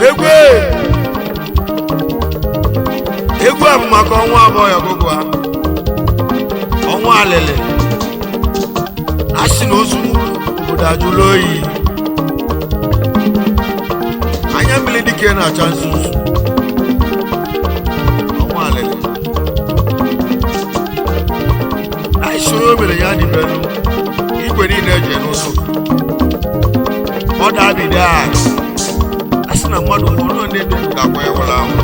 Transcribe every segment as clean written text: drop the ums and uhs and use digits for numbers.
Egwu egwu a bụ maka ọnwa abụọ ya gbogbo a ọnwa alịlị a sị na ozu obodo ajụla oyi anya mmiri dike na-acha nzuzu ọnwa alịlị anyị soro o mere ya dịbelu igwe niile eji n'ụzọ ọ dabido a a sị na mmadụ nwụrụ ndị dị ndụ ga-akwa ya nwụrụ anwụ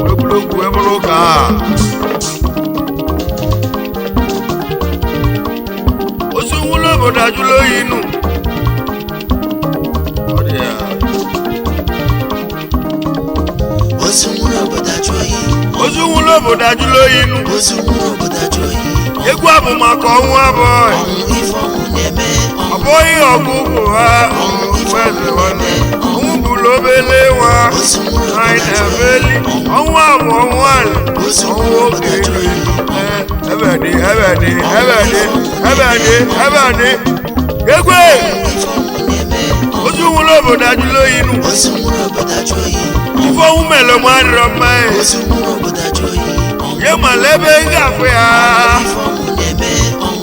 wee bụrụ okwu wee bụrụ ụka a ozu nwụrụ obodo ajụla oyi nụ. Ọ dị ya. Ozu nwụrụ obodo ajụ oyi. Ozu nwụrụ obodo ajụla oyi nụ. Ozu nwụrụ obodo ajụ oyi. Egwu a bụ maka ọnwụ abụọ. Ọnwụ ife ọnwụ na-eme. Ọ bụghị ọgụ ụmụ ha eze nwanne ọnwụ bụrụ obele nwa. Ozu nwụrụ anyị obodo ajụ oyi. na-emeli ọnwụ abụ ọnwụ ala Ozu ọnwụ nwụrụ oge obodo ajụ elu oyi. ebe dị ebe dị ebe dị ebe dị ebe dị egwe. Ife ọnwụ na-eme. Ozu nwụrụ obodo ajụla oyi nụ. Ozu nwụrụ obodo ajụ oyi. Ife ọnwụ mere m adịrọ mma e. Ozu nwụrụ obodo ajụ oyi. Ye mala ebe ị ga-afụ ya. Ife ọnwụ na-eme.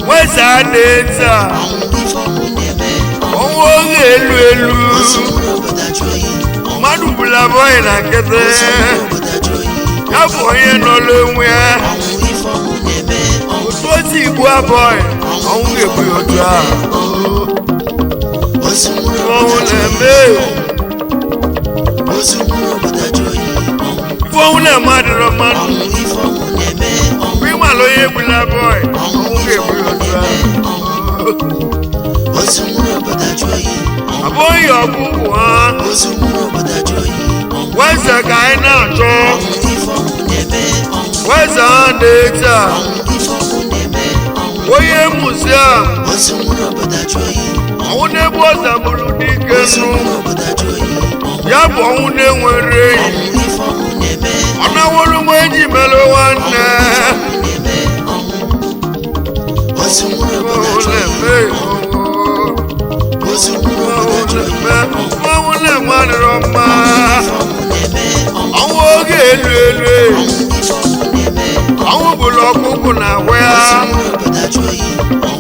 Nweza dị nta. Ọnwụ ife ọnwụ na-eme. Ọnwụ oge elu elu. Ozu nwụrụ obodo ajụ oyi. Mmadụ bụla abụghị na nkịtị. Ozu nwụrụ obodo ajụ oyi. Ya bụ onye nọrọ onwe ya. Ọnwụ ife ọnwụ na-eme. Otu o si igbu abụghị ọnwụ ga-egbu ya otu ahụ. Ozu nwụrụ ọnwụ obodo ajụ oyi. na-eme. Ozu nwụrụ obodo ajụ oyi. Ife ọnwụ na-eme adịrọ mmadụ. Ọnwụ ife ọnwụ na-eme. Mgbe ị mara onye egbula abụghị ọnwụ ga-egbu ya otu ahụ. Ozu nwụrụ obodo ajụ oyi. Abụghị ọgwụgwụ ha. Ozu nwụrụ obodo ajụ oyi. Weze ka anyị na-achọ. Ọnwụ ife ọnwụ na-eme. Weze ha dị taa. Ọnwụ ife ọnwụ na-eme. Onye museum. Ozu nwụrụ obodo ajụ oyi. Ọnwụ na-egbu ọza bụrụ dike Ozu nụ. nwụrụ obodo ajụ oyi. Ya bụ ọnwụ na-enwere enyi. Ọnwụ ife ọnwụ na-eme. Ọ na-awụrụ m eji mere nwanne. Na-eme. Ozu nwụrụ obodo Ọnwụ ajụ oyi. na-eme Ozu nwụrụ ọnwụ obodo ajụ oyi. na-eme ọnwụ na-eme adịrọ mma. Ife ọnwụ na-eme. Ọnwụ oge elu elu. Ọnwụ ife ọnwụ na-eme. Ọnwụ bụrụ ọkụkụ na agwa ya. Ozu nwụrụ obodo ajụ oyi.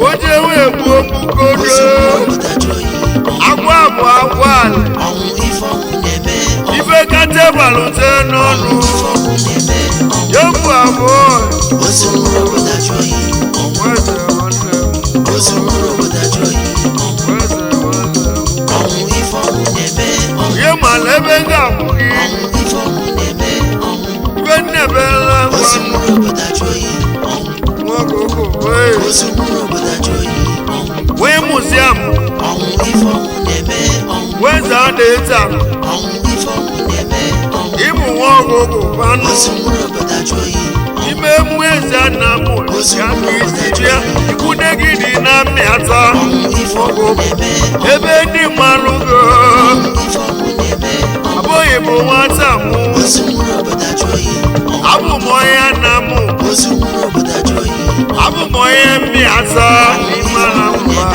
O jee wee gbuo mkpukodo. Ozu nwụrụ obodo ajụ oyi. Agwa bụ agwa ala. Ọnwụ ife ọnwụ na-eme. Ife kacha balụte n'ọnụ. Ife ọnwụ na-eme. Ya bụ abụọ. Ozu nwụrụ obodo ajụ oyi. Weze nwanne m. Ozu nwụrụ obodo ajụ oyi. Weze nwanne m. Ọnwụ ife ọnwụ na-eme. Ihe mala ebe m ga-abụ gị. Ọnwụ ife ọnwụ na-eme. Ibe nnebela ngwa Ozu nwụrụ obodo ajụ oyi. nwoke ụkwụ wee. Ozu nwụrụ obodo ajụ oyi. Wee museum. Ọnwụ ife ọnwụ na-eme. Weze adịghị taa. Ọnwụ ife ọnwụ na-eme. Ịbụ nwa ọgụgụ fanụ. Ozu nwụrụ obodo ajụ oyi. Ime mụ eze nna m ya ka isi bịa. Ikwune gị dị na mmịata. Ọnwụ ife ọnwụ na-eme. Ebe ndị mmalụ go. Ife ọnwụ na-eme. Abụghị m nwata mụ. Ozu nwụrụ obodo ajụ oyi. Abụ m onye nna m. Ozu nwụrụ obodo ajụ oyi. Abụ m onye mmịata. Ịmara mba.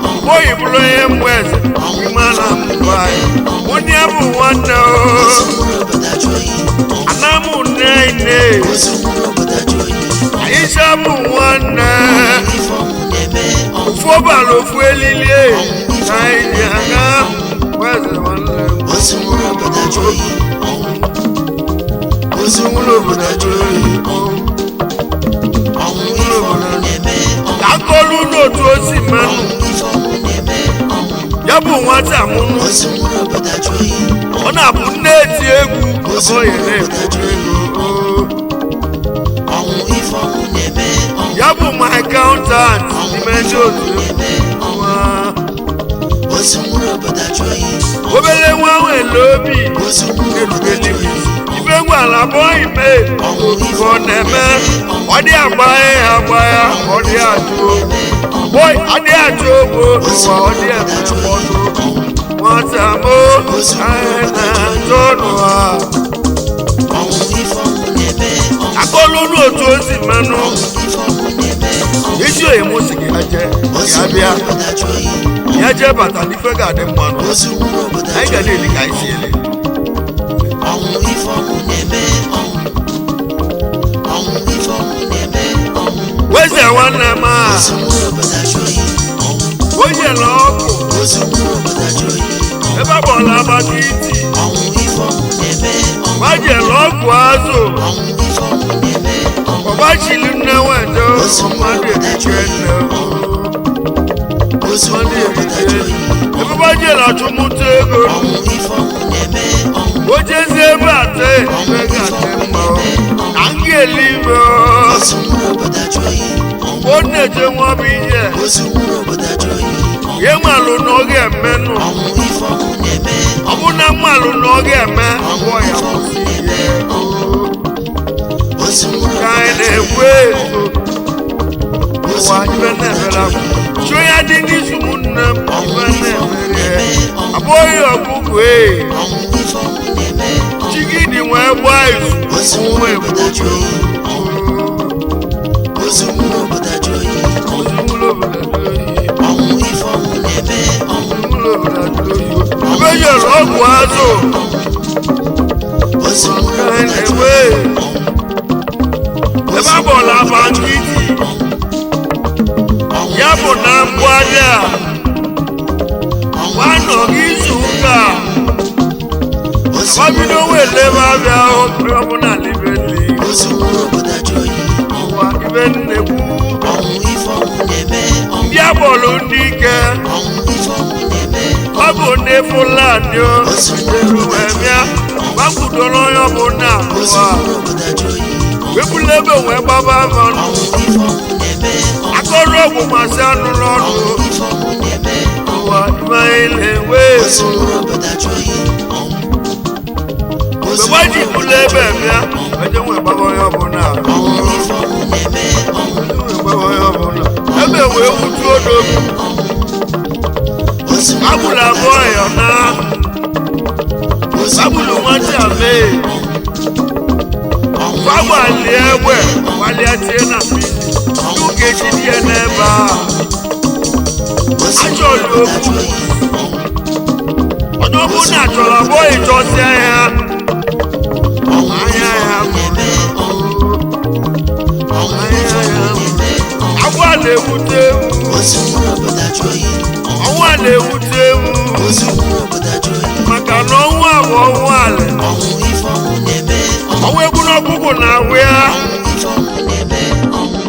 Abụghị bụrụ onye mmụ eze. Ịmara mba. Onye bụ nwanne o. Ozu nwụrụ obodo ajụ oyi. Ana m nne nne. Ozu nwụrụ obodo ajụ oyi. Aisha bụ nwanne. Ife ọnwụ na-eme. Ofu ọbara ofu elili e. Ka anyị ji aga. Weze nwanne m. Ozu nwụrụ obodo ajụ oyi. Ozu nwụrụ obodo ajụ oyi. Ọnwụ ife ọnwụ na-eme. Ka akọlu n'otu o si mmanụ. Ọnwụ ife ọnwụ na-eme. Ya bụ nwata mụnụ. Ozu nwụrụ obodo ajụ oyi. Ọ na-abụ nne eti egwu. Ozu Ọ ya nwụrụ obodo na-ekwu ajụ oyi. ego. Ọnwụ ife ọnwụ na-eme. Ya bụ my accountant n'ime ndị otu egwu nwa. Ozu nwụrụ obodo ajụ oyi. Obere nwa nwere obi. Ozu nwụrụ obodo ajụ oyi. Ife ngwala bọ ime. Ka ọ na-eme. Ọ dị agba ya agba ya. Ọ dị ajụ okwu. Boy, ọ dị ajụ okwu n'ụwa ọ dị eme mkpọtụ. Nwata m anyị na-achọ n'ụwa. Ọnwụ ife ọnwụ Akọlụ n'otu ozi mmanụ. Ọnwụ ife ọnwụ na-eme ọnwụ. Ezi oyi mụ si gị ya jee Ozu ya bịa nwụrụ obodo ajụ oyi ọnwụ. ya jee bata n'ife ga-adị mmanụ. Ozu nwụrụ obodo Anyị ajụ ga oyi na-eli ka anyị si eli. Ọnwụ ife ọnwụ na-eme ọnwụ. Ọnwụ ife ọnwụ na-eme ọnwụ. Weze nwanne m a Ozu nwụrụ obodo ajụ oyi ọnwụ. O jele ọkụ Ozu nwụrụ obodo ajụ oyi ọnwụ. ebe agbọla abatiti. Ọnwụ ife ọnwụ na-eme ọnwụ. Gbajele ọgwụ azụ. Ọnwụ ife ọnwụ na-eme ọnwụ. Ọgbachili nne nwete Ozu nwụrụ mmadụ obodo ajụ erike oyi nne. ọnwụ. Ozu Mmadụ nwụrụ obodo erike ajụ oyi ọnwụ. ebe gbajele achụmụta ego. Ọnwụ ife ọnwụ na-eme ọnwụ. O jezie ebe ate Ọnwụ ebe ife ga-adị ọnwụ mma na-eme ọnwụ. na m ga-eli ime. Ozu nwụrụ obodo ajụ oyi ọnwụ. Ọ na-eje nwa bụ ihe Ozu nwụrụ obodo ajụ oyi ọnwụ. ihe malụ na ọ ga-emenụ. Ọnwụ ife ọnwụ na-eme Ọ bụ na mmalụ na ọ ga-eme ọnwụ. abụọ ya Ife ọnwụ kwụsị na-eme ihe ọnwụ. Ozu nwụrụ ka obodo anyị ajụ na-ekwu oyi ezo Ozu ụwa nwụrụ ibe obodo na-emere ajụ oyi chụ ya dị n'izu m nne m Ọnwụ ibe ife ọnwụ na-emere na-eme ọnwụ. abụghị ọgụgụ ee. Ọnwụ ife ọnwụ na-eme ọnwụ. Chigidi wee gbaa izu Ozu nwa nwụrụ obodo ajụ egbu oyi ọnwụ. Ozu nwụrụ obodo ajụ oyi ọnwụ. Ọnwụ ife ọnwụ na-eme ọnwụ. Ebe nyere ọgwụ azụ. Ozu nwụrụ ka anyị obodo ajụ na-enwe oyi ọnwụ. ebe agbọla abangidi. Ọnwụ Ya bụ na mgbali a ọnwụ nwanọ gị izu ụka Ozu ababido wee lebe abịa ọbụla libeli. Ozu nwụrụ obodo ajụ oyi ọnwụ. Ụwa ibe nnekwu. Ọnwụ ife ọnwụ na-eme ọnwụ. Ndị agbọlụ ndị ike. Ọnwụ ife ọnwụ na-eme Ọ bụ ndị Fulani o Ozu nwụrụ eru obodo wee ajụ bịa oyi ọnwụ. gbakwudoro onye ọbụla Ozu ụwa nwụrụ obodo ajụ oyi ọnwụ. wepụla ebe wee gbaba mmanụ. Ọnwụ ife ọnwụ na-eme ọnwụ. Akọrọ ọgwụ masị anụ n'ọnụ. Ọnwụ ife ọnwụ na-eme ọnwụ. Ụwa ibe anyị na-enwe Ozu nwụrụ obodo ajụ oyi ọnwụ. mgbe Ozu gbaji nwụrụ bụla obodo ajụ ebe oyi bịa ọnwụ. eje nwee gbaba onye ọbụla. Ọnwụ ife ọnwụ na-eme ọnwụ. Eje nwee gbaba onye ọbụla ebe wee wutu odogwu. Ozu nwụrụ agbụrụ obodo abụọ ajụ ya na oyi. Ozu agbụrụ nwụrụ obodo nwata ajụ oyi mee ọnwụ. Ọnwụ ife gbagbalie ọnwụ egbe na-eme ọnwụ. gbalịa tie na mmiri Ọnwụ n'oge ife chi ọnwụ dị n'ebe na-eme a. ọnwụ. Ozu Achọrọ nwụrụ obodo ajụ okwu. oyi ọnwụ. Onye ọbụla chọrọ abụọ ịchọsịa ya. Ọnwụ anya ife ya ọnwụ na-eme ọnwụ. Ọnwụ ife anya ọnwụ ya na-eme ọnwụ. Agwọ a na-ewute ewu. Ozu nwụrụ obodo ajụ oyi ọnwụ. Ọnwụ a na-ewute ewu. Ozu nwụrụ obodo ajụ oyi maka na ọnwụ a bụ ọnwụ alị. Ọnwụ ife ọnwụ na-eme ọnwụ. Ọnwụ egwu n'ọkụkụ na-awụ ya. Ọnwụ ife ọnwụ na-eme ọnwụ.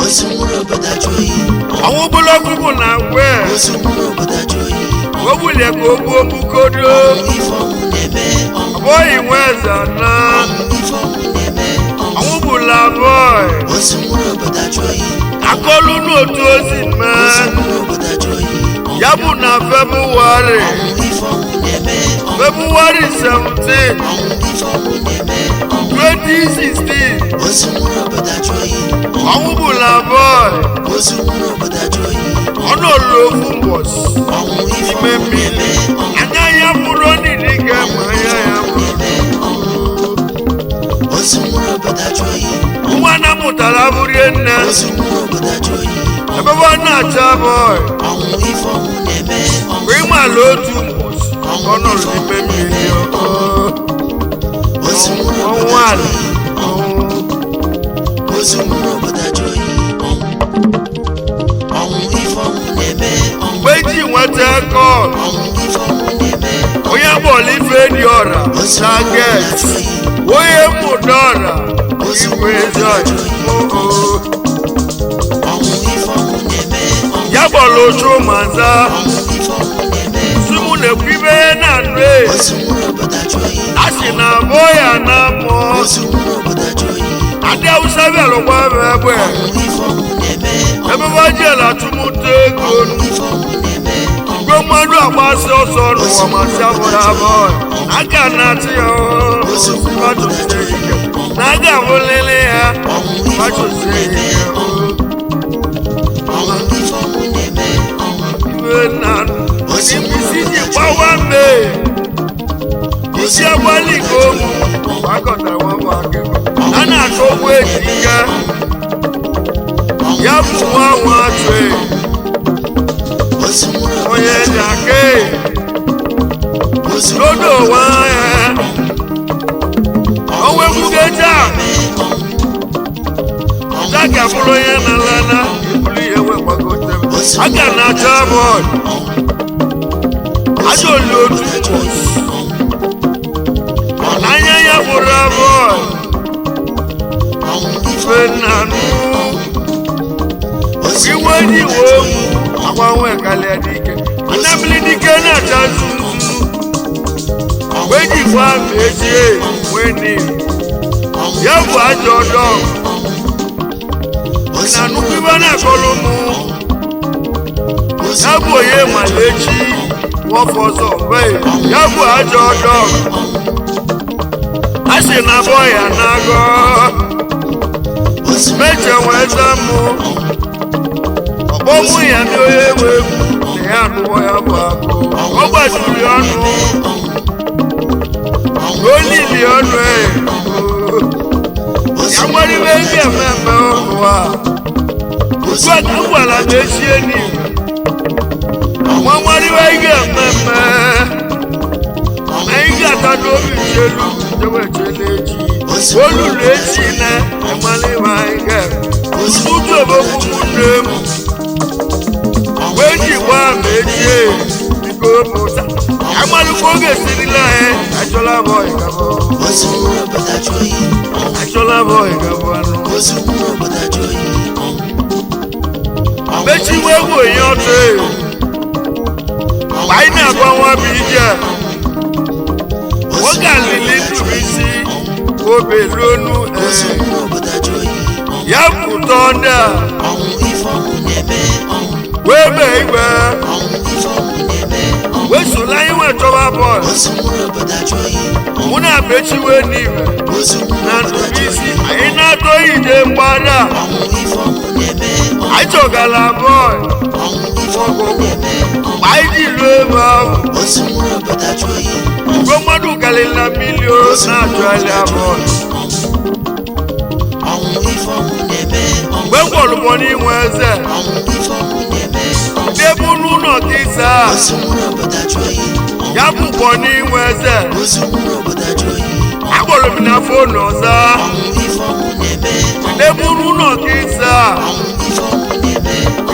Ozu nwụrụ obodo ajụ oyi ọnwụ. Ọnwụ bụrụ ọkụkụ na-awụ ya. Ozu nwụrụ obodo ajụ oyi ọnwụ. O bulie ka o gbuo mbukodo. Ọnwụ ife ọnwụ na-eme ọnwụ. Abụghị nwe eze na Ọnwụ ife ọnwụ na-eme ọnwụ. ọnwụ bụla abụọ. Ozu nwụrụ obodo ajụ oyi ọnwụ. Akọlụ n'otu ozi Ozu mee nwụrụ obodo ajụ oyi ọnwụ. ya bụ na Febụwarị Ọnwụ ife ọnwụ na-eme ọnwụ. Febụwarị 17 Ọnwụ ife ọnwụ na-eme ọnwụ. 2016. Ozu nwụrụ obodo ajụ oyi ọnwụ. Ọnwụ bụla abụọ. Ozu nwụrụ obodo ajụ oyi ọnwụ. Ọnụ olulu ofu mbọsị Ọnwụ ife ime ọnwụ mmiri na-eme ọnwụ. anya ya bụrụ onidi ga-eme anya ya bụrụ. Na-eme ọnwụ. Ozu nwụrụ obodo ajụ oyi ọnwụ. Nwa na mụtara abụrie nne. Ozu nwụrụ obodo ajụ oyi ọnwụ. Ebe ọ na-acha bọị Ọnwụ ife ọnwụ na-eme ọnwụ. mgbe ịmala otu mbọsị ọ nọrọ n'ime mmiri ọ. Ozu nwụrụ ọnwụ obodo ajụ ala oyi ọnwụ. Ozu nwụrụ obodo ajụ oyi ọnwụ. Ọnwụ ife ọnwụ na-eme ọnwụ. Mgbe ji nweta kọl Ọnwụ ife ọnwụ na-eme ọnwụ. onye bọọlụ ife dị ọra Ozu nwụrụ obodo target ajụ oyi. onye mmụta ọra Ozu igwe nwụrụ ezi obodo ajụ ọyị oyi ọnwụ. Ọnwụ ife ọnwụ na-eme ọnwụ. Ya bọọlụ ochu maza. Ọnwụ ife ọnwụ na-eme Si mụ na-ekwu ibe na-anụ e. Ozu nwụrụ obodo ajụ oyi. A sị na abụọ ya na mmụọ Ozu nwụrụ obodo ajụ oyi. Ndị awụsa bịarụkwa m egbe. Ọnwụ ife ọnwụ na-eme ọnwụ. Ebe bajela achụmụta ego. Ọnwụ ife ọnwụ na-eme ọnwụ. Igwe mmadụ agbasi ọsọ n'ụwa masị abụrụ abụọ aka na-achị ya gbachụsie ike na aga abụlili ya Ọnwụ ife ọnwụ gbachụsie na-eme ike. ọnwụ. Ọnwụ ife ọnwụ na-eme ọnwụ. Iwe na isi ji gbawa mee isi agbali ka omu gbakọtara nwa bụ akịkọ a na-achọ ejika ya bụ nwa nwa atụ onye na-ake lódò wá ẹ ọwọ́ ekwuge taa jákè bụrụ onye na-alana ebulu ihe wee gbagote aga na-achọ bọọlụ ajọ oli otu n'anya ya bụrụ bọọlụ ife nnanụ iwe ji wee okwu agbanwe kalịa dike anamili dike na-acha nzu wee jikwa mechie wee n'ihu ya bụ ajọ ọdọ na nnukwu ibe na-akọlụ mụ ya bụ onye malechi nwọfọzọ mgbe ya bụ ajọ ọdọ a sị na abọ ya na-agọ meche wee za mụ ọkpọ mụ ya ndị onye nwe egwu na ya anụwọ ya bụ akụ ọ gbajiri ọnụ olili ọnụ e ya nwere ibe ndị ememe ụwa gwara m echie n'igwe nwa nwere ibe ihe ememe na ị ga-ata n'obi chelu jewe chelu echi olulu echi na emere ibe anyị ga-eme ụtụtụ ebokwu nne m wee jikwa m echie biko pụta amalukwu oge sirila anyị achọla bọị gabọ achọla bọị gabọ anụ mechi wee wụ onye ọtọ e anyị na-agwa nwa bụ ije nwoke alili ndụ isi obe ruonu ee ya pụta ndị a wee bee igwe wee sola anyị wee chọba bọọlụ mụ na abechi wee n'ime na ndụbisi anyị na-atọ ije mgbada anyị chọgala bọọlụ ọgụgụ mgbe anyị ji ruo ebe ahụ mgbe mmadụ karịrị na milion na-achọgharị bọọlụ mgbe gwọrọ n'inwe eze ndị ebe unu ụlọ ka ịsa ya bụkwa n'inwe eze akpọrọ m na fon ọzọ ndị ebe unu ụlọ ka ịsa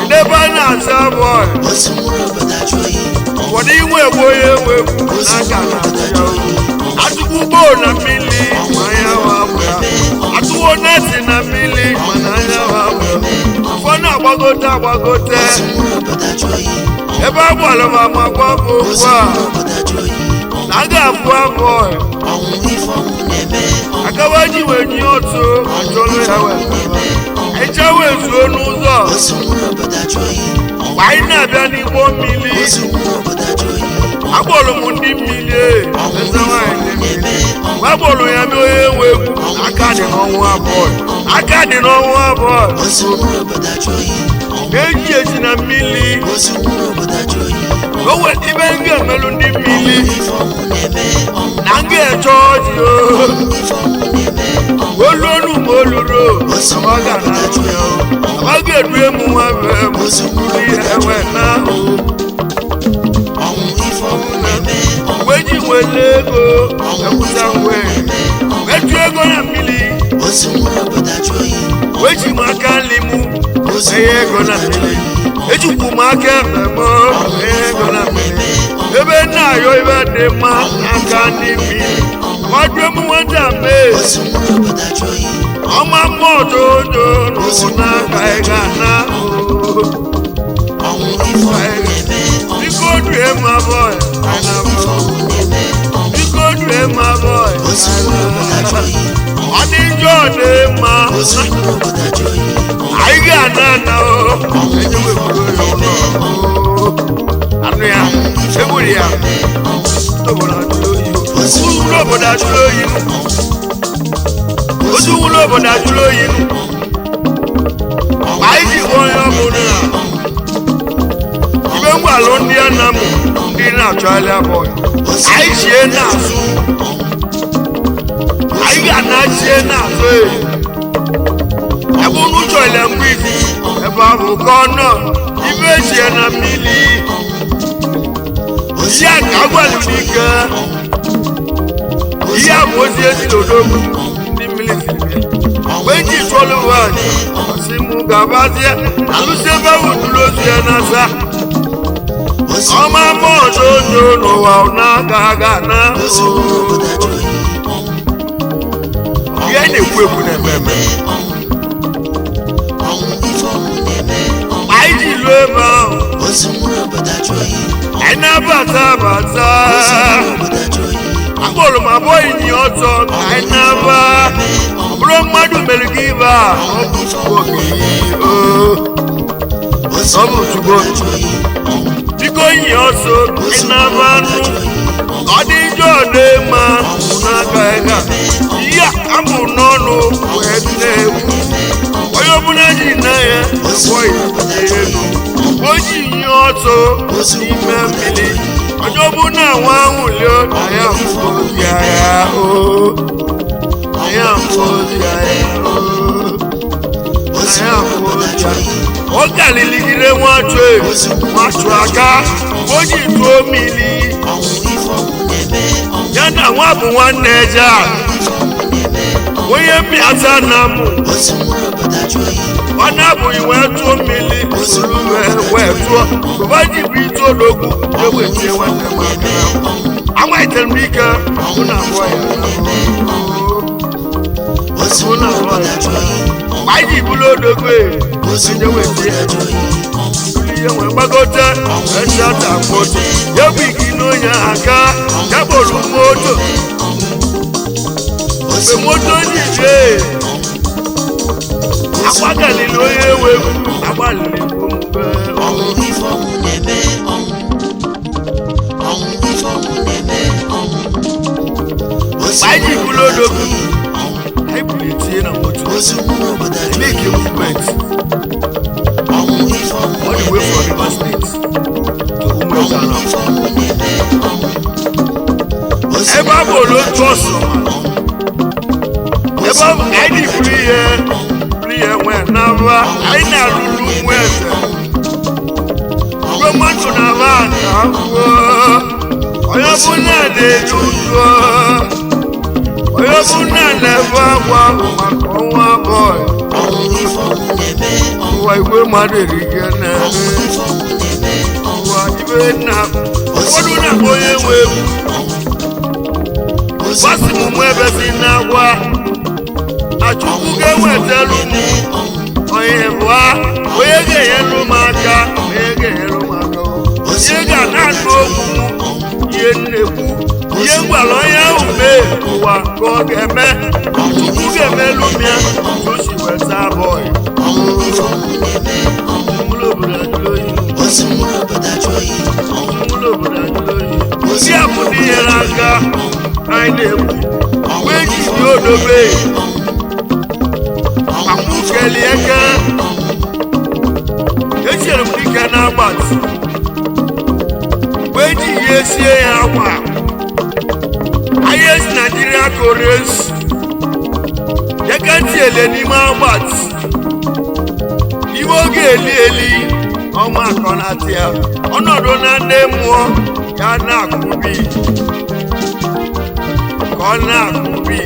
ndị ebe a na-asa bọọlụ ụfọdụ inwe egwu onye nwe egwu n'aka na atụkwu bọọlụ na mmiri ma anya wa abụ ya atụwo neti na mmiri mana anya wa abụ ya ụfọdụ agbagote agbagote ebe a gbara m ama gwa m okwu a na a ga-afụ abụọ akawa ji wee nye otu achọrọ ya wee eche wee zuo n'ụzọ mgbe anyị na-abịa n'igbo mmiri agbọrọ m ndị mmiri eze nwaanyị ndị mmiri mgbe agbọrọ ya mee onye nwe egwu aka dị n'ọnwa abụọ aka dị n'ọnwa abụọ na-eji ezi na mmiri o nwere ibe m ga-emelụ ndị mmiri na m ga-eche ọjị o olu onu ma oluro ọ ga-edu emu nwa bụ ihe enwe na mgbe ji nwere ego ekwusa ngwe etu ego na mmiri wee ji m aka nri mụ enye ego na mmiri ejikwu m aka ekpe m enye ego na mmiri ebe nna ayọ ebe dị mma n'aka ndị mmiri amadụ emu nwata mee ọma mma ọjọjọ n'ụwa n'aka ị ga-ana biko due ma bọị biko due ma bọị ọ dị njọ ọ dị mma anyị ga-ana ana o anụ ya egburu ya ụlọ obodo ajụrụ oyi otu ụlọ obodo ajụrụ oyi anyị ji gwa onye ọbụla ibe ngwalụ ndị anamụ ndị na-achọgharị abụọ anyị chie n'azụ anyị ga-ana chie n'azụ e Unu chọrọ mgbe ibu ebe ahụ ka ọ nọ ibe echie na mmiri. Ihe a ka agwalụ n'ike. Ihe a bụ ozi ezi n'odogwu ndị mmiri siri bịa. Mgbe ji tụọlụ nwaanyị ọsị mụ gabazie alụsị ebe ahụ duru ozu ya n'asa. Ọma mma ojojo n'ụwa na-aga aga na Ozu nwụrụ obodo ajụ oyi. Ọnwụ ihe na-ekwu ekwu na-eme eme. Ọnwụ ife ọnwụ na-eme. Ọnwụ Anyị ji ruo ebe ahụ, ozu nwụrụ obodo ajụ oyi. anyị na-abata abata. Ozu nwụrụ obodo ajụ oyi. Akpọrọ m abụọ inyi ọtọ ka anyị na-aba. Ọ bụrụ mmadụ mere gị ibe a, ọ bụ Chukwu okike. Oo. Ozu Ọ bụ nwụrụ Chukwu obodo ajụ oyi. Ọnwụ Biko inyi ọsọ ka anyị ozu na-aba nwụrụ obodo nụ. ajụ oyi. Ọnwụ Ọ dị njọ dị mma n'aka ịga. Ihe a mụ n'ọnụ wee na-ekwu. Onye ọbụla ji na ya abụọ ya elu. O ji ihe ọsọ n'ime mmiri. Onye ọbụla nwa ahụ lie na ya mfụ ozi ya oo. Na ya mfụ ozi ya oo. ozu Na ya nwụrụ mfụ obodo ozi ajụ ya. oyi. Ọ galiligide nwachụ nwachụ aka o ji tụọ mmiri. Ọnwụ ife ọnwụ na-eme. Ọnwụ Ya na nwa bụ nwanne eje a. ife ọnwụ na-eme. Ọnwụ Onye mmịata na mụ. ozu nwụrụ obodo ajụ oyi. Ọ na-abụghị wee tụọ mmiri soro wee tụọ bụba ji bụ ite ologwu ewetie nwanne m aka. Anwalitere m ike mụ na abụọ ya. Ozu nwụrụ obodo ajụ oyi. Anyị ji bụrụ odogwu e Ozu onye nwụrụ wetie obodo ajụ oyi. Ọnwụ ihe wee gbagote echata moto ya bụ ike n'onye aka ya kpọrọ moto ozu mgbe moto ji jee agbagalili onye ewe agbalili mgbe Ọnwụ ife ọnwụ na-eme. Ọnwụ ọnwụ ife ọnwụ na-eme. Ọnwụ ozu Anyị ji nwụrụ bụrụ obodo ajụ odogwu. oyi. Ọnwụ Anyị buru etinye na moto ozu nwụrụ obodo ajụ oyi. make a movement Ọnwụ ife ọnwụ all the way na-eme. from Rivers State to Ọnwụ Umuezana. ife ọnwụ na-eme. Ọnwụ ozu Ebe a bụ nwụrụ obodo otu ajụ oyi. ọsọ Ọnwụ ebe ọ bụ ka anyị buru ihe buru ihe nwee n'aba anyị na-alụrụ ụmụ eze ruo mmadụ na aba na akwụkwọ onye ọbụla na-eju ụjọ onye ọbụla na-ebe akwa bụ maka ọnwa bọị. Ọnwụ ife ọnwụ na-eme. Ọnwụ Ụwa igwe mmadụ erike na ọnwụ ife ọnwụ na-eme. Ọnwụ ụwa ibe nna ụfọdụ na-akpọ onye nwe egwu ozu gbasi m mụ ebe si n'agwa na Chukwu ga-ewetelu m onye bụa onye ga-enyelu m aka onye ga-enyelu m aka ihe ga na-anụ okwu m ihe m na-ekwu ihe m gwara onye ahụ mee ụwa ka ọ ga-eme Chukwu ga-emelu m ya otu o si weta bọị. Ọnwụ ife ọnwụ na-eme. Ọnwụ Mkpụrụ obodo ajụrụ oyi. ozu nwụrụ obodo ajụ oyi. Ọnwụ Mkpụrụ obodo ajụrụ oyi. Ndị a bụ ndị nyere aka anyị na-ekwu wee ji dị odobe akwụkeli eke echere m dike na-agbati wee ji ihe sie ya akwa ahịa esi Naijiria koro esi eke tiele n'ime agbati iwe oge eli eli ọma akọ na-atị ya ọnọdụ na ndị mmụọ ya na-akụbi ka ọ na-akụbi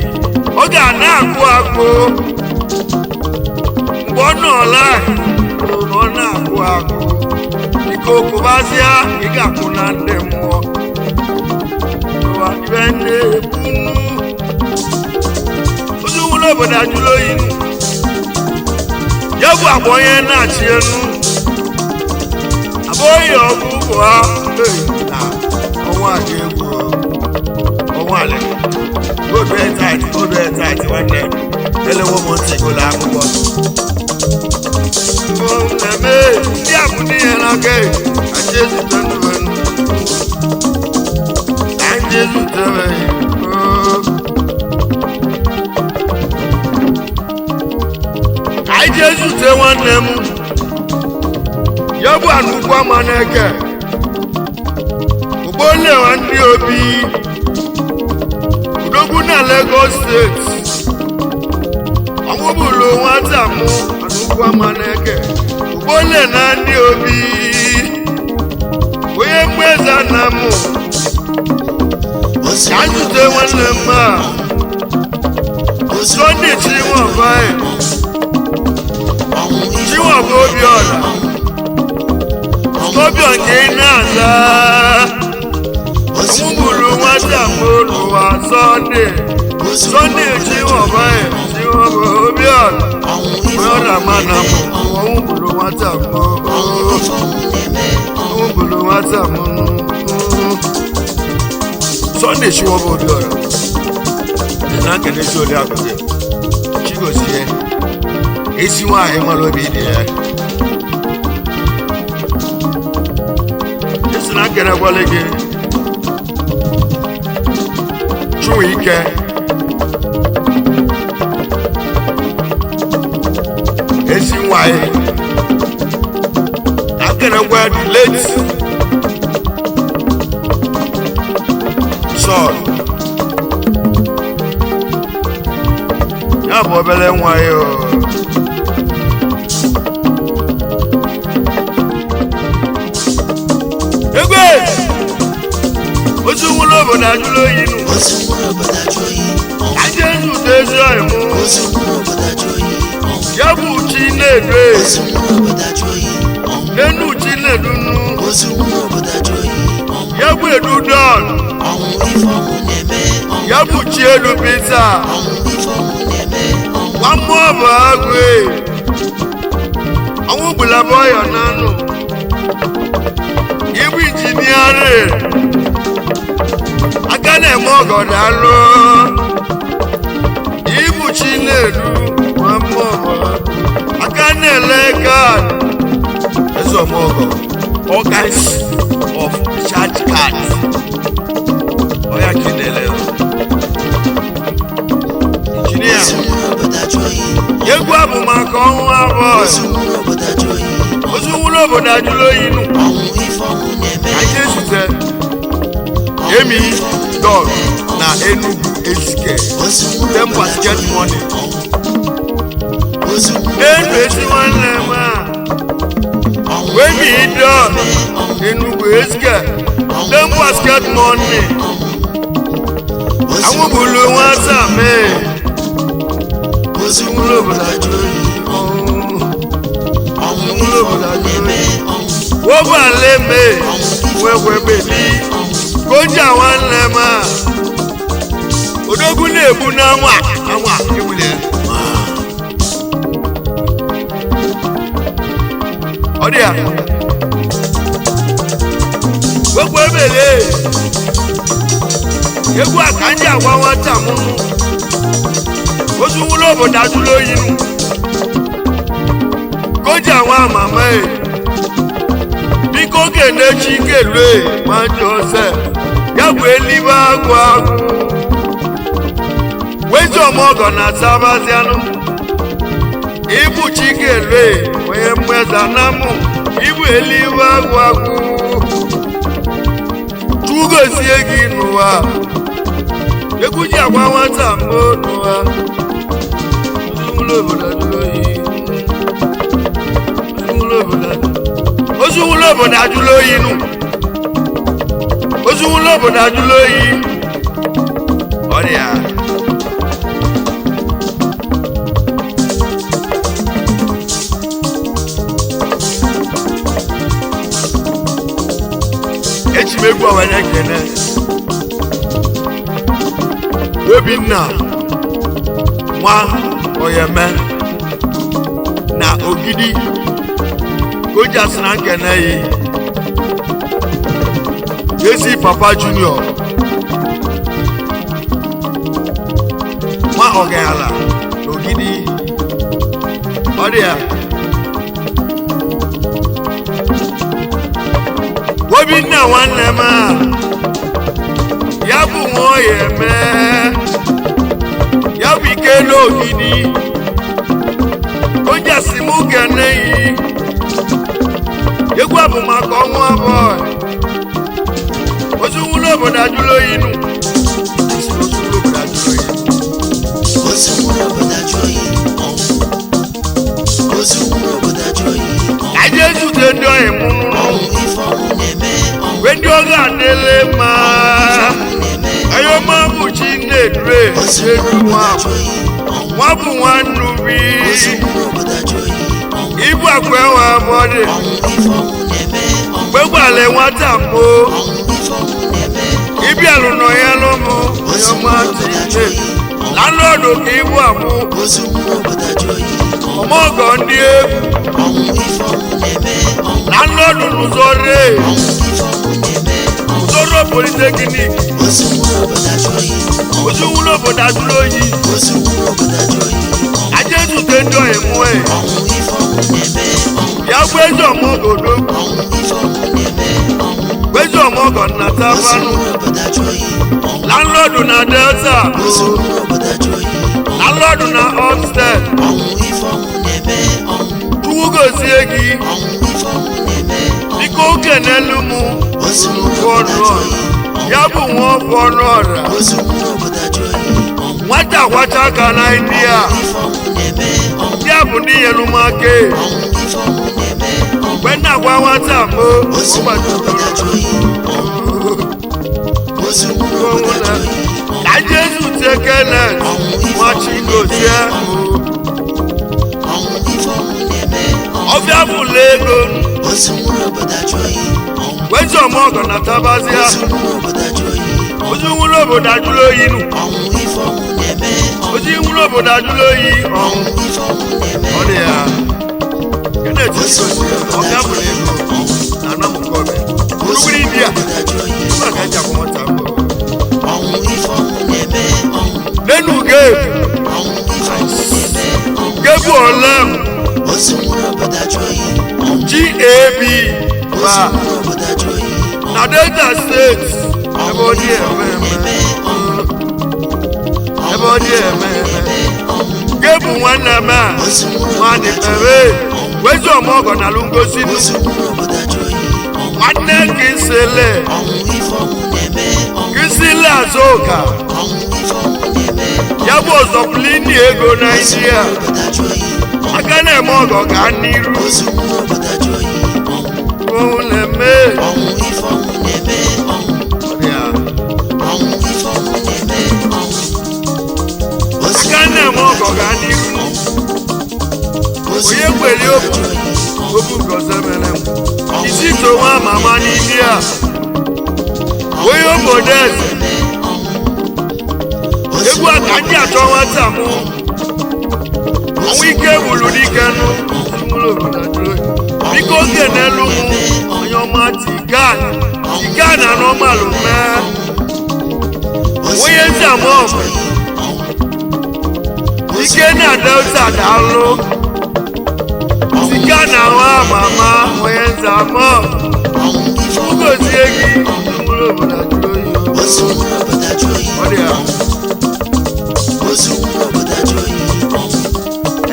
oge a na-akụ akụ mgbe ọ nọọla na ọ na-akụ akụ ike okụbazịa ị ga-akụ na ndị mmụọ ụwa ibe na-ekwunu ozi wụlọ obodo ajụla oyi nụ. Ya bụ agba onye na-achị enu abụghị ọgụ bụ ha ei, na ọnwa a dị egwu o. Ọnwa ala godu etaịtị godu etaịtị nwanne elewo m ntị gụlụ akwụkwọ na-eme ndị a bụ ndị nyere aka e anyị ezute ndụ anyị ezute anyị jee zute nwanne m ya bụ anụkwu ama na-eke ugbolewa ndị obi odogwu na Lagos steeti ọnwụ bụrụ nwata mụ. Chukwu Amaneke Ogbole na ndị obi onye mgbeza na mụ Ozu ka nwụrụ nzute obodo nwanne m a Ozu Sunday nwụrụ obodo Chinwọba Ọnwụ ife Chinwọba ọnwụ Obiọra ọnwụ Scorpion ka ị na-aza Ozu ọnwụ nwụrụ gburu obodo nwata m n'ụwa Sunday Ozu Sunday nwụrụ obodo Chinwọba Chinwọba Obiọra Ọnwụ ife onye ọrịa ọnwụ ma na na-eme mụ ọnwụ gburu nwata m Ọnwụ ife ọnwụ na-eme ọnwụ gburu nwata m Sunday Chinwọba Obiọra dị na nkenesi oriakụ gị Chigozie ezi nwaanyị nwere obi dị ya esi na nkenekwale gị Chinwike ezi nwaanyị na nkenekwe the late Sọl ya bụ obere nwa ya o. Egwe! Ozu nwụrụ obodo ajụla oyi nụ. Ozu nwụrụ obodo ajụ oyi ọnwụ Aja ezute ezi ọyị mụ. Ozu nwụrụ obodo ajụ oyi ọnwụ Ya bụ chi na-edu e. Ozu nwụrụ obodo ajụ oyi ọnwụ Enu chi na-edu nnu. Ozu nwụrụ obodo ajụ oyi ọnwụ Ya bụ edu dọn. Ọnwụ ife ọnwụ na-eme ọnwụ Ya bụ chi elu pita. Ọnwụ ife ọnwụ na-eme ọnwụ Nwa mmụọ bụ agụ e. Ọnwụ gbula bụ ọyọ n'anụ. Ibu injiniarị. Aka na-eme ọgọdọ alụ. Ibu chi na-edu nwa mmụọ bụ agụ. Aka na-ele kaadị. Eze ọmọgọ. All kinds of charge cards. Ọya ka ị na-ele o. Injinia. Ozu nwụrụ obodo ajụ oyi Egwu abụ maka ọnwụ abụọ. Ozu nwụrụ obodo ajụ oyi Ozu nwụrụ obodo ajụla oyi nụ. Ọnwụ ife ọnwụ na-eme Anyị ezute Emi Dog na Enugu Ezike. Ozu nwụrụ Dem obodo ajụ basket oyi money. Ozu nwụrụ Enu ezi nwanne m a. ọnwụ Emi Dog Enugu Ezike. Dem basket money. Àwọn bulu nwata mee. Ozu Nwụrụ obodo ajụla oyi. Ọnwụ ife ọnwụ na-eme ọnwụ Wọ́n bá lé mee. Wẹ́wẹ́ bèbí. Koja nwanne m a. Odogwu na-egbu n'anwa anwa egbule ya. Ọ dị ya. Wekwu ebele. Egwu a ka ndị agwa nwata m nụ. Ozu nwụrụ obodo ajụla oyi nụ. Koja nwa mama e. Biko kenechi kelue nwa Joseph. Ya bụ elibe agwụ agwụ. Wezi ọmọgọ na sabazianụ. Ibu Chikelue onye mmeza na mụ. Ibu elibe agwụ agwụ. Chugozie gị n'ụwa. Egwu ji agwa nwata mbụ n'ụwa. Ozu nwụrụ obodo ajụrụ oyi. Ozu nwụrụ obodo ajụrụ ozu nwụrụ obodo ajụla oyi nụ. Ozu nwụrụ obodo ajụla oyi. Ọrịa. Eji m egwu awanye ekene. Obinna nwa Oyeme na Ogidi Koja sị na nkene yi. Jesi Papa Junior nwa Ọgayala na Ogidi ọ dị ya. Obinna nwanne m a ya bụ nwa Oyeme ya bụ ike n'Ogidi Koja sị mụ kene yi. Egwu a bụ maka ọnwụ abụọ. Ozu nwụrụ obodo ajụla oyi nụ. Ozu nwụrụ obodo ajụla oyi. Ozu nwụrụ obodo ajụ oyi ọnwụ Ozu Ndị ọ ga-adịle mma. Ayọma bụ Chinedure edu nwa nwa bụ nwannubi. Ibu akwa enwe mọdị. Gbegwale nwata mbụ. Ịbịalụ nọ ya n'ụmụ. Ayọma Chinedure. Landlord ka ibu akwụ. Ọmọgọ ndị egwu. Landlord n'ụzọ ree. Ụzọrọ Polytechnic. Ozu nwụrụ obodo ajụrụ oyi. Aja ezute ndị ọyị mụọ e. Ya bụ ezi ọmọgọ odogwu. Ezi ọmọgọ nnata fanụ. Landlord na Delta. Landlord na Upstate. Chukwu gozie gị. Biko kenelu mụ. Ọnụ ọra. Ya bụ nwa ọfọ ọnụ ọra. Nwata kwacha aka na India. Ya bụ ndị nyere m aka e. Mgbe nna gwa nwata mbụ, ọ gbajuru. Ka Jesu tie Kenneth, nwa Chigozie. Ọbịa bụla ego. Wezi ọmọgọ na tabazia. Ozi nwụrụ obodo ajụrụ oyi nụ. Ozi nwụrụ obodo ajụrụ oyi ọnwụ. Ọ dị ya. Kenneth Chigozie, ọbịa bụla ego. Na Anamukọbe. Olugbu India. Ebe a ka eji akwụ nwata mbụ. Nenu Gabe. Gabe Olem. GAB. Ba. Na Delta State. Ebe ọ dị eme eme. Ebe ọ dị eme eme. Gabe nwanne m a. Nwanne mere. Wezi ọmọgọ na alụ ngosi nụ. Nwanne Kinsele. Kinsele Azụka. Ya bụ ọzọpụlini ego Naijiria. Aka na-eme ọgọ gaa n'iru. Òun lè mé. Ya. Aka na-eme ọgọ gaa n'iru. Onye kwere okwu okwu nke ọzọ mere m. Isi to nwa mama n'ili a. Onye obodo eze. Egwu a ka ndị achọ nwata mụ. Ọnwụ ike wuru dike nụ. Biko oge n'elu mụ. Onye ọma tigan. Tigan na nọmalụ mee. Onye nza m ọgụ. Ike na Delta daalụ. Tigan na nwa mama. Onye nza m ọgụ. Ugozie gị. Mkpụrụ obodo ajụrụ oyi. Ọ dị ya.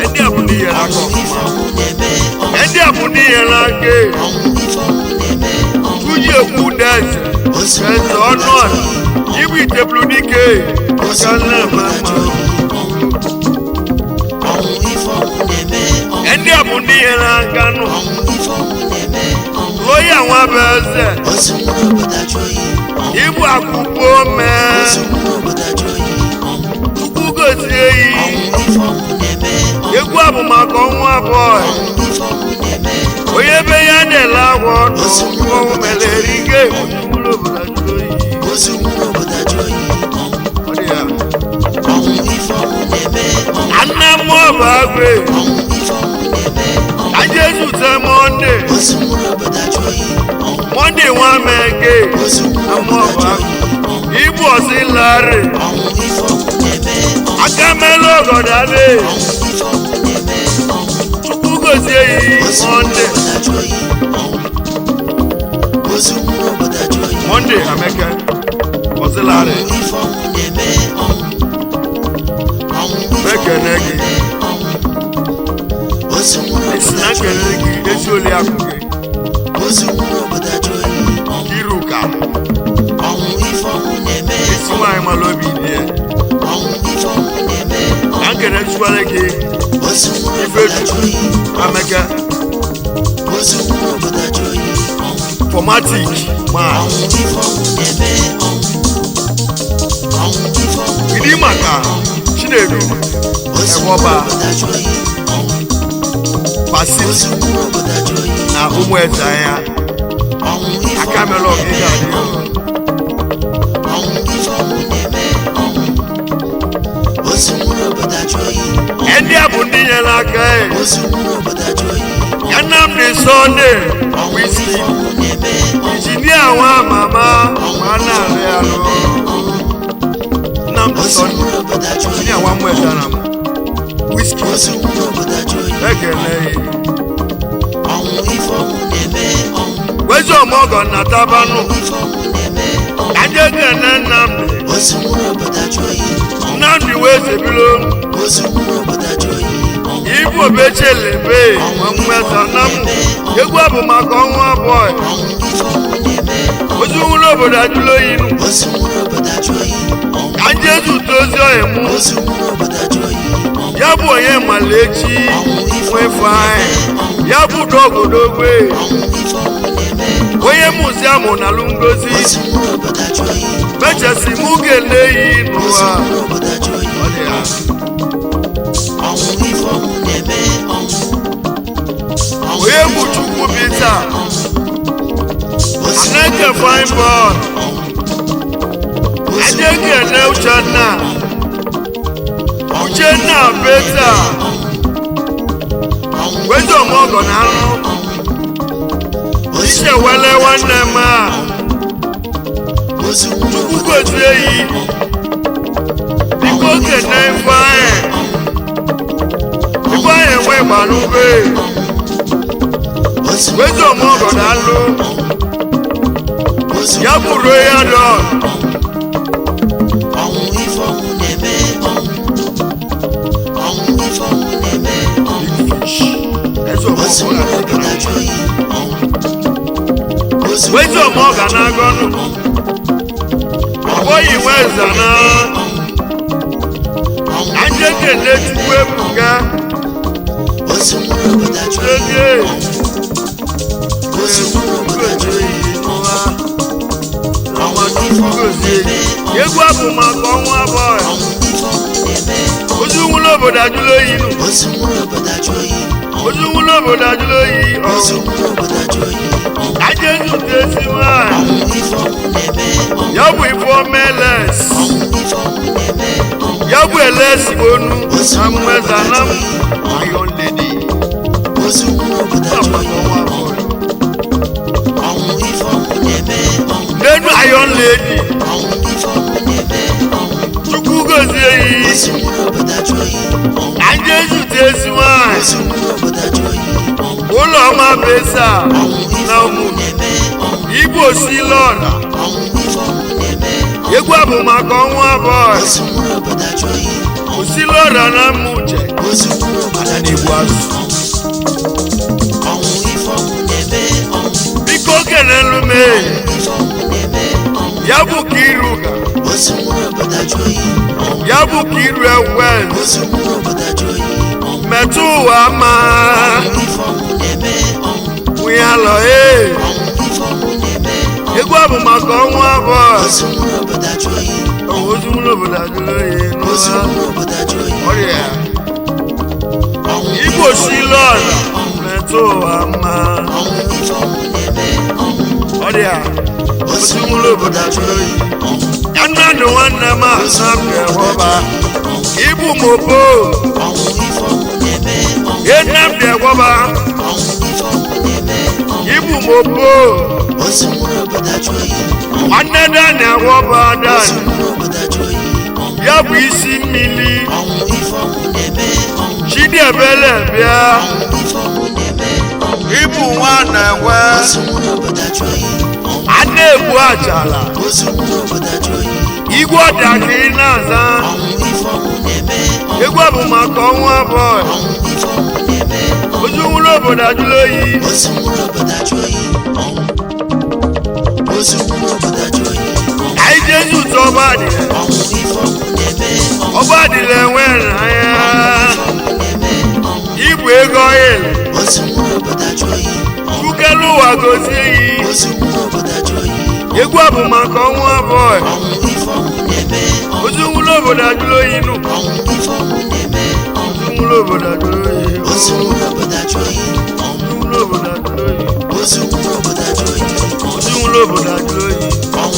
Ndị a bụ ndị nyere aka ọfụma. Ndị a bụ ndị nyere aka e. Tuji ekwu deze. Eze ọnụ ọra. Ibu itebulu dike. Aka nne mma mma. Ndị a bụ ndị nyere aka nụ. Lọya nwa bụ eze. Ibu akwụkwọ mee. Chukwu gozie yi. Egwu a bụ maka ọnwa abụọ. Onye ebe ya na-ele agwọ ọnụ ọnwụ mere erike. Mkpụrụ obodo ajụrụ oyi. Ọ dị ya. Nna mmụọ bụ agụ e. Ka Jesu te Mọnde. Mọnde nwa meke. Mmụọ bụ agụ. Ibu ọsị larị. Aka melu ọgọdọ adị. Chukwu gozie yi Mọnde. Mọnde Ameke. Ọsị larị. Mekene gị. Esi na nkele gị ezi oli akụ gị. Kiruka. Esi nwaanyị mara obi dị ya. Na nkele chukwara gị Ifechukwu Ameke. Informatic man. Ọnwụ ife ọnwụ na-eme ọnwụ. Ọnwụ ife ọnwụ Kedu maka Chinedu ozu Egwọba nwụrụ obodo ajụ oyi ọnwụ. Pacific Ozu nwụrụ obodo ajụ oyi na ụmụ eze anya ọnwụ ife aka ọnwụ mere ọgụ ị na-eme ga-adị ọnwụ. Ọnwụ ife ọnwụ na-eme ọnwụ. Ozu nwụrụ obodo ajụ oyi ọnwụ. Ndị a bụ ndị nyere aka e. Ozu nwụrụ obodo ajụ oyi ọnwụ. Ya Nnamdi Sunday Ọnwụ ife Wizkid ọnwụ na-eme ọnwụ. injinia nwa mama ma na-arị arụ Nnamdi Ozu Sunday nwụrụ obodo ajụ oyi injinia nwa mmụ eze na m Wizkid Ozu nwụrụ obodo ajụ oyi ekele ya. Ọnwụ ife ọnwụ na-eme ọnwụ. Wezi ọmọgọ na tabanụ Ọnwụ ife ọnwụ na-eme ọnwụ. ka ndị ekele Nnamdi Ozu nwụrụ obodo ajụ oyi ọnwụ. Nnamdi wee zebilo Ozu nwụrụ obodo ajụ oyi ọnwụ. Ibu obechelebe nwa mmụ eze na m egwu abụ maka ọnwa abụọ Ọnwụ ife ọnwụ na-eme ọnwụ. ozi nwụrụ obodo ajụla oyi nụ Ozu nwụrụ obodo ajụ oyi ọnwụ. ka ndị ezute ozi ọyị mụ Ozu nwụrụ obodo ajụ oyi ọnwụ. ya bụ onye malechi Ọnwụ ife ọnwụ nwefe anyị na-eme ọnwụ. ya bụ dọgodogwe Ọnwụ ife ọnwụ na-eme ọnwụ. onye muziamụ na alụmgozi Ozu nwụrụ obodo ajụ oyi ọnwụ. mechesi mụ kele yi Ozu n'ụwa nwụrụ obodo ajụ oyi Ọ dị ya. ọnwụ. Ọnwụ ife ọnwụ na-eme ọnwụ. Ọnwụ onye ife bụ ọnwụ Chukwu na-eme Peter ọnwụ. Ozu Aneke nwụrụ obodo fine ajụ boy oyi ọnwụ. Ozu nwụrụ Ajekene obodo ajụ oyi Uchenna ọnwụ. Ọnwụ Uchenna ife ọnwụ Peter na-eme ọnwụ. Ọnwụ Wezi ife ọnwụ ọmọgọ na na-eme anụ ọnwụ. Ozu Iche nwụrụ wele obodo ajụ nwanne oyi m a ọnwụ. Ozu nwụrụ Chukwu obodo ajụ gozie oyi yi ọnwụ. biko Ọnwụ ife kene ọnwụ Ifeanyị na-eme ọnwụ. Ifeanyị enwe gbalube Ozu Wezi nwụrụ ọmọgọ obodo na ajụ alụ oyi ọnwụ. Ozu ya nwụrụ bụ obodo Royal ajụ Dog oyi ọnwụ. Ọnwụ ife ọnwụ na-eme ọnwụ. Ọnwụ ife ọnwụ na-eme ọnwụ. Big Fish Eze Ozu ọmọgọ nwụrụ obodo na ajụ oyi ọnwụ. Ozu Wezi nwụrụ ọmọgọ obodo ajụ na oyi agọnụ ọnwụ. Ọbọghị nwe eze na Ọnwụ Anyị ife ọnwụ ekele na-eme Chukwu ebuka Ozu nwụrụ obodo ajụ oyi Ezie ọnwụ. Ozu nwụrụ obodo ajụ oyi ọnwụ. Ọnwụ ife ọnwụ na-eme ọnwụ. Egwu abụ maka ọnwa abụọ Ọnwụ ife ọnwụ na-eme ọnwụ. ozu nwụrụ obodo ajụla oyi nụ Ozu nwụrụ obodo ajụ oyi ọnwụ. ozu nwụrụ obodo ajụla oyi Ozu ọnwụ nwụrụ obodo ajụ oyi ọnwụ. Aja ezute ezi nwanyị Ọnwụ ife ọnwụ na-eme ọnwụ. ya bụ ife omeles Ọnwụ ife ọnwụ na-eme ọnwụ. ya bụ elesi onu Ozu na nwụrụ obodo mmeza na ajụ m oyi ọnwụ. Iron Lady Ozu nwụrụ obodo Ọ ajụ maka oyi ọnwa ọnwụ. abụọ Ọnwụ ife ọnwụ na-eme ọnwụ. n'enu Iron Lady Ọnwụ ife ọnwụ na-eme ọnwụ. Chukwu gozie yi Ozu nwụrụ obodo ajụ oyi ọnwụ. Aja ezute ezi nwanyị Ozu nwụrụ obodo ajụ oyi ọnwụ. ụlọ ọma besa Ọnwụ ife na ọnwụ ụmụ na-eme ọnwụ. Igbo si lọra Ọnwụ ife ọnwụ na-eme ọnwụ. egwu abụ maka ọnwa abụọ Ozu nwụrụ obodo ajụ oyi ọnwụ. osi lọra na mma uche Ozu nwụrụ obodo ajụ na-egbu oyi azụ. ọnwụ. Ọnwụ ife ọnwụ na-eme ọnwụ. Biko kelelu m ee. Ọnwụ ife ọnwụ na-eme ọnwụ. Ya bụ ka iru ga Ozu nwụrụ obodo ajụ oyi ọnwụ. ya bụ ka iru ewel Ozu nwụrụ obodo ajụ oyi ọnwụ. metụ ụwa ma Ọnwụ ife ọnwụ na-eme ọnwụ. nwunye alọ ee Ọnwụ ife ọnwụ na-eme ọnwụ. egwu abụ maka ọnwa abụọ Ozu nwụrụ obodo ajụ oyi ọnwụ. ozu nwụrụ obodo ajụla oyi Ozu n'ụwa nwụrụ obodo ajụ oyi ọrịa ọnwụ. Igbo si lọra metụ ụwa mma Ọnwụ ife ọnwụ na-eme ọnwụ. ọrịa Ozu nwụrụ obodo ajụ oyi ọnwụ. ya nnadụ nwanne m a Ozu na nwụrụ obodo egwọba ajụ oyi ọnwụ. ibu mopo Ọnwụ ife ọnwụ na-eme ọnwụ. ye nnamdị egwọba Ọnwụ ife ọnwụ na-eme ọnwụ. ibu mopo Ozu nwụrụ obodo ajụ oyi ọnwụ. nwanne dani egwọba Ozu dani nwụrụ obodo ajụ oyi ọnwụ. ya bụ isi mmiri Ọnwụ ife ọnwụ na-eme ọnwụ. chidiebele bịa Ọnwụ ife ọnwụ na-eme ọnwụ. ibu nwa na-enwe Ozu nwụrụ obodo ajụ oyi ọnwụ. a na-egbu achala Ozu nwụrụ obodo ajụ oyi igwe ọda ka ị na-aza ọnwụ. Ife ọnwụ na-eme ọnwụ. egwu bụ maka ọnwa abụọ Ọnwụ ife ọnwụ na-eme ọnwụ. ozu nwụrụ obodo ajụla oyi Ozu nwụrụ obodo ajụ oyi ọnwụ. Ozu nwụrụ obodo ajụ oyi ọnwụ. Anyị jezu ụtọ ọba adịla Ọnwụ ife ọnwụ na-eme ọnwụ. ọba adịla enwe n'anya Ife ọnwụ na-eme ọnwụ. ibu ego ọyịl Ozu nwụrụ obodo ajụ oyi ọnwụ. ukelu n'ụwa gozie yi. Ozu nwụrụ obodo ajụ oyi. Egwu a bụ maka ọnwụ abụọ. Ọnwụ ife ọnwụ na-eme. Ozu nwụrụ obodo ajụrụ oyi nụ. Ọnwụ ife ọnwụ na-eme. Ozu nwụrụ obodo ajụrụ oyi. Ozu nwụrụ obodo ajụ oyi. Ozu nwụrụ obodo ajụrụ oyi. Ozu nwụrụ obodo ajụ oyi. Ozu nwụrụ obodo ajụrụ oyi.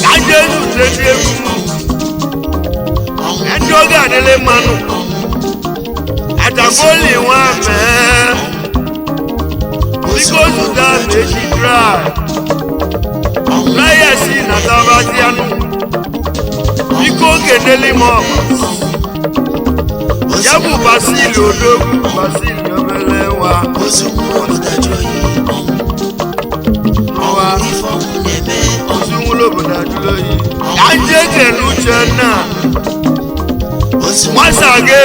Ka ndị ezute ndị egwu m. Ọnwụ Ndị oge adịla mmanụ. Atamoli nwa mee. Biko zụta m echi dry. Dry si na tabatianụ. Biko kenele m ọma. Ya bụ Basili Odogwu Basili obele nwa. Ozu nwụrụ obodo ajụ oyi. Nwa. Ọnwụ ife ọnwụ na-eme. Ozu nwụrụ obodo ajụrụ oyi. Ka ndị ekele Uchenna. Ozu Nwasa gị.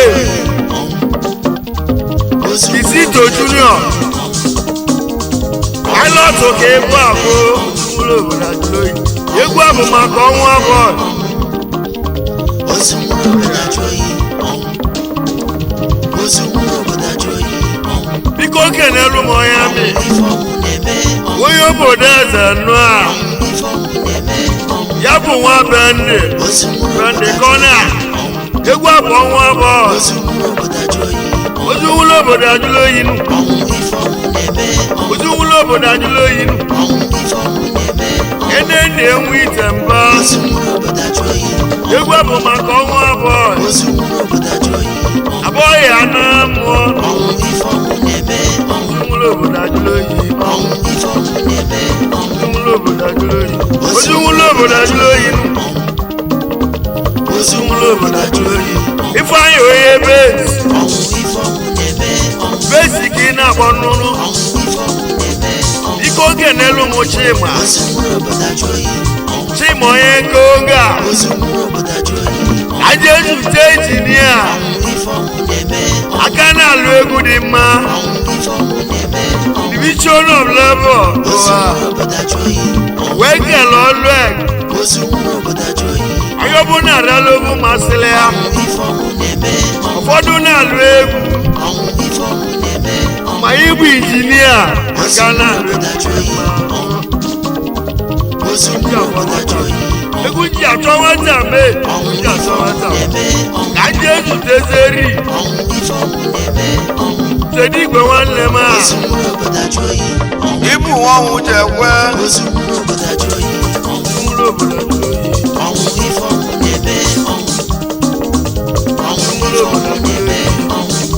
Kizito Junior. Pilot ka egwu abụ. Ozu nwụrụ obodo ajụrụ oyi. Egwu abụ maka ọnwa abụọ. Ozu nwụrụ obodo ajụ oyi. Ozu nwụrụ obodo ajụ oyi. Biko kenelu m onye amị. Ife ọnwụ na-eme. Onye obodo eze nụ a. Ife ọnwụ na-eme. Ya bụ nwa Bende. Ozu nwụrụ Bende obodo ajụ kọna. Egwu abụ ọnwa abụọ. Ozu nwụrụ obodo ajụ oyi. Ozu nwụrụ obodo ajụrụ oyi nụ. Ọnwụ ife ọnwụ na-eme. Ozu nwụrụ obodo ajụrụ oyi nụ. Ọnwụ ife ọnwụ na-eme. Ene na-enwe ite mba. Ozu nwụrụ obodo ajụ oyi. Egwu abụ maka ọnwa abụọ. Ozu nwụrụ obodo ajụ oyi. Abụọ ya na mmụọ. Ọnwụ ife ọnwụ na-eme. Ozu nwụrụ obodo ajụrụ oyi. Ọnwụ ife ọnwụ na-eme. Ozu nwụrụ obodo ajụrụ oyi. Ozu nwụrụ obodo ajụrụ oyi nụ. Ozu nwụrụ obodo ajụ oyi. Ifeanyị onye besi. Ọnwụ ife ọnwụ na-eme. Besi ka ị na-akpọ nnụnụ. Ọnwụ ife ọnwụ na-eme. Biko kenelu m Chima. Ozu nwụrụ obodo ajụ oyi. Chima onye nke oge a. Ozu nwụrụ obodo ajụ oyi. Aja ezute injinia. Ọnwụ ife ọnwụ na-eme. Aka na-alụ egwu dị mma. Ọnwụ ife ọnwụ na-eme. Division of Labor. Ozu Ụwa. nwụrụ obodo ajụ oyi. Wee kele ọlụ eg. Ozu nwụrụ obodo ajụ oyi. Onye ọbụla arịala egwu masịrị ya. Ọnwụ ife ọnwụ na-eme. Ụfọdụ na-alụ egwu. Ọnwụ ife ọnwụ na-eme. Ma ịbụ injinia. Ozu Aka nwụrụ na-alụ obodo ajụ oyi. Ozu nwụrụ obodo ajụ oyi. egwu ji achọ nwata mee. Ọnwụ Ji ife achọ ọnwụ nwata. na-eme. Ka ndị ezutezeri. Ọnwụ ife ọnwụ na-eme. Kedu igwe nwanne m a? Ozu nwụrụ obodo ajụ oyi. Ịbụ nwa ọnwụ jekwe. Ozu nwụrụ obodo ajụ oyi. Nwụrụ obodo ajụ oyi. Ọnwụ ife ọnwụ na-eme. Ọnwụ ife ọnwụ na-eme.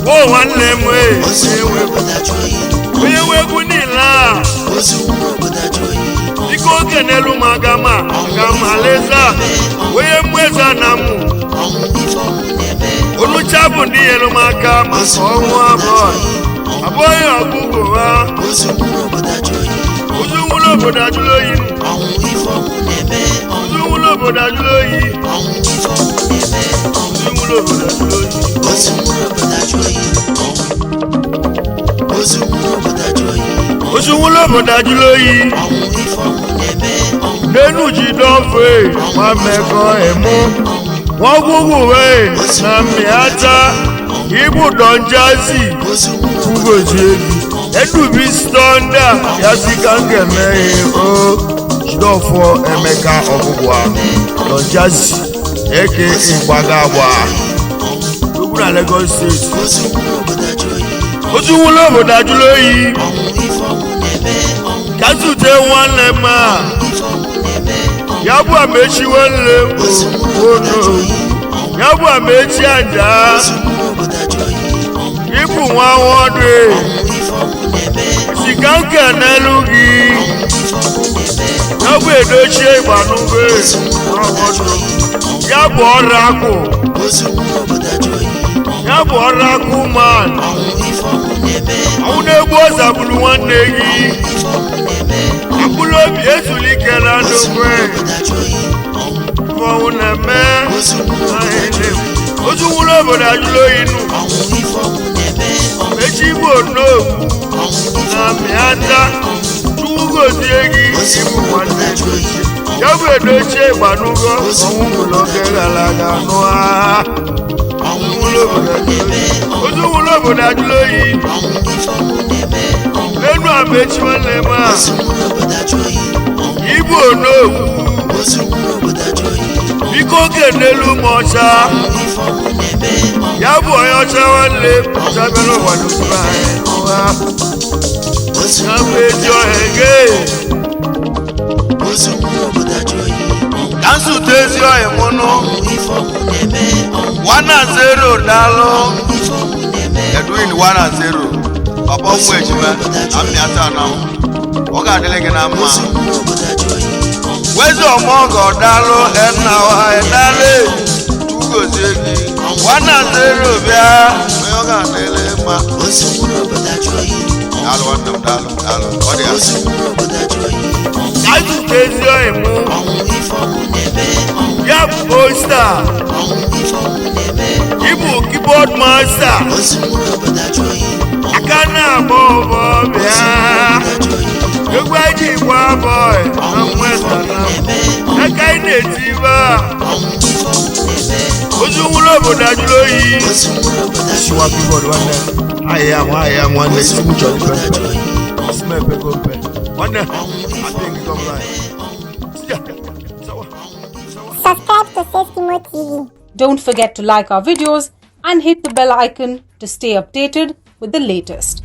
Wo nwanne m ee. Ozu nwụrụ obodo ajụ oyi. Onye nwe egwu niile a. Ozu nwụrụ obodo ajụ oyi. Biko kenelu m aga ma aga ma leza. Onye mmeza na mụ. Ọnwụ ife ọnwụ na-eme. Onucha bụ ndị nyere m aka maka Ozu ọnwụ nwụrụ obodo abụọ. ajụ oyi. Abụọ ya ọgụgụ ha. Ozu nwụrụ obodo ajụ oyi. Ozu nwụrụ obodo ajụrụ oyi. Ọnwụ ife ọnwụ na-eme. Ozu nwụrụ obodo ajụrụ oyi. Ọnwụ ife ọnwụ na-eme. Ozu nwụrụ obodo ajụrụ oyi. Ozu nwụrụ obodo ajụ oyi. Ozu nwụrụ obodo ajụ oyi. Ozu nwụrụ obodo ajụrụ oyi. Ọnwụ ife ọnwụ na-eme. N'enu ji dọfe nwa mmekọ emu. Wọ́n gúgù wee na mmịata. Ibu dọnjazi Ozu nwụrụ obodo ugozi ebi. Edubi stọnda ya si ka nkene o. Jidọfọ Emeka ọgwụgwa dọnjazi aka Ịgbaga agba. Ugwu na Lagos State. Ozu nwụrụ obodo ajụ oyi. Ozu nwụrụ obodo ajụrụ oyi. Ọnwụ ife ọnwụ na-eme. Kazute nwanne m a. Ife ọnwụ na-eme. Ya bụ amechi nwanne m. Ozu nwụrụ obodo ajụ Ono. oyi. Ya bụ amechi aja. Ozu nwụrụ obodo ajụ oyi. Ịbụ nwa nwadụ. Ọnwụ ife ọnwụ na-eme. Sika nke n'elu gị. Ọnwụ ife ọnwụ na-eme. Ya bụ edochie ịgbanugwe. Ozu nwụrụ obodo ajụ oyi. Ya bụ ọrụ akụ. Ozu nwụrụ obodo ajụ oyi. Ya bụ ọrụ akụ man. Ọnwụ ife ọnwụ na-eme. Ọnwụ na-egbu ọzagburu nwanne gị. Ife ọnwụ na-eme. Mkpụrụ obi ezulike na Ozu ndokwe. nwụrụ obodo ajụ oyi. Ife ọnwụ na-eme. Ozu nwụrụ obodo ajụ oyi. Ozu nwụrụ obodo ajụrụ oyi nụ. Ọnwụ ife ọnwụ na-eme. Echi Igbo n'okwu Ọnwụ ife na mịata. Chukwu gozie gị Ozu ịbụ nwụrụ obodo nwanne. ajụ oyi. Ya bụ edochie ịgbanụgo ọnwụ nwụrụ oge gara aga nụa. Ọnwụ ife ọnwụ na-eme. Ozu nwụrụ obodo ajụrụ oyi. Ọnwụ ife ọnwụ na-eme. N'enu Amechi nwanne m a. Ozu nwụrụ obodo ajụ oyi ọnwụ. Ibu onowu. Ozu nwụrụ obodo ajụ oyi ọnwụ. Biko kenelu m ọcha. Ọnwụ ife ọnwụ na-eme ọnwụ. Ya bụ onye ọcha nwanne m ọcha bịara ụwa n'usoro anyị ụwa. Ozu Ya nwụrụ bụ ezi obodo ajụ ọhịa oyi gee. Ozu nwụrụ obodo ajụ oyi ọnwụ. Ka nzute ezi ọhịa mụ nụ. Ọnwụ ife ọnwụ na-eme ọnwụ. 1-0 daalụ. Ọnwụ ife ọnwụ na-eme. Edwin 1-0. Papa ụmụ ejima na mmịata na ọ ga-adịrị gị na mma. Ozu nwụrụ obodo ajụ oyi ọnwụ. Wezi ọmọgọ daalụ ẹnna wa ẹdálé tugozie gị. 1-0 bịa onye ọ ga-adịrị mma. Ozu nwụrụ obodo ajụ oyi ọnwụ. Daalụ nwanne m, daalụ, daalụ, ọ dị ya. Ozu nwụrụ obodo ajụ oyi ọnwụ. Ka nzute ezi ọhịa mụ. Ọnwụ ife ọnwụ na-eme ọnwụ. Ya bụ posta. Ọnwụ ife ọnwụ na-eme. Ịbụ keyboard master. Ozu nwụrụ obodo ajụ oyi ọnwụ. Aka na-agba ọbọ bịa. Ozu nwụrụ obodo ajụ oyi ọnwụ. Egwu eji gwa bọị na Ọnwụ ife mwesta ọnwụ na na-eme ọnwụ. aka ị na-eti ibe a. Ọnwụ ife ọnwụ na-eme ọnwụ. Ozu nwụrụ obodo ajụrụ oyi. Ozu nwụrụ obodo ajụ Shuwa oyi keyboard nwanne. Ahịa m, ahịa m nwanne, Ozu isi m nwụrụ chọrọ obodo ipe ajụ mpe. oyi ọnwụ. Isi m epego mpe. Nwanne, Ọnwụ ife I think ọnwụ it's online. na-eme ọnwụ. Sija, sawa, sawa. Subscribe to Safety TV. Don't forget to like our videos and hit the bell icon to stay updated with the latest.